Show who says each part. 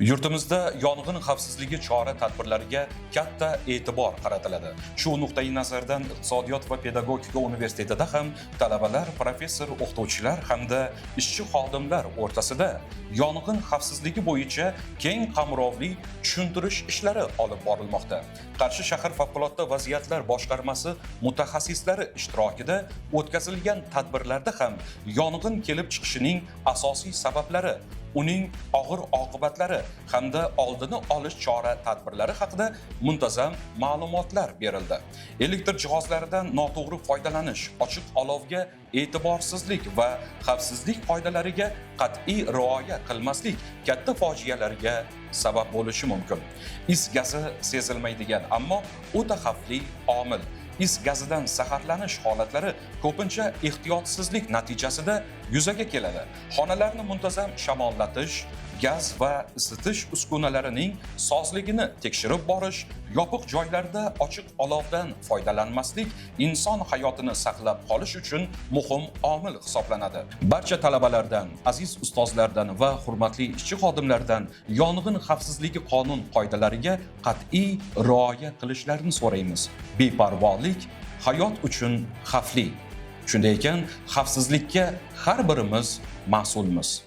Speaker 1: Yurtimizda yong'in xavfsizligi chora tadbirlariga katta e'tibor qaratiladi. Shu nuqtai nazardan Iqtisodiyot va pedagogika universitetida ham talabalar, professor o'qituvchilar hamda ishchi xodimlar o'rtasida yong'in xavfsizligi bo'yicha keng qamrovli tushuntirish ishlari olib borilmoqda. Qarshi shahar favqulodda vaziyatlar boshqarmasi mutaxassislari ishtirokida o'tkazilgan tadbirlarda ham yong'in kelib chiqishining asosiy sabablari, uning og'ir oqibatlari hamda oldini olish chora tadbirlari haqida muntazam ma'lumotlar berildi. Elektr jihozlaridan noto'g'ri foydalanish, ochiq olovga e'tiborsizlik va xavfsizlik qoidalariga qat'iy rioya qilmaslik katta fojialarga sabab bo'lishi mumkin. Is gazi sezilmaydigan, ammo o'ta xavfli omil. Is gazidan zaharlanish holatlari ko'pincha ehtiyotsizlik natijasida yuzaga keladi. Xonalarni muntazam shamollatish, gaz va isitish uskunalarining sozligini tekshirib borish, yopiq joylarda ochiq olovdan foydalanmaslik inson hayotini saqlab qolish uchun muhim omil hisoblanadi. Barcha talabalardan, aziz ustozlardan va hurmatli ishchi xodimlardan yong'in xavfsizligi qonun qoidalariga qat'iy rioya qilishlarini so'raymiz. Beparvolik hayot uchun xavfli. Shunday ekan, xavfsizlikka har birimiz mas'ulmiz.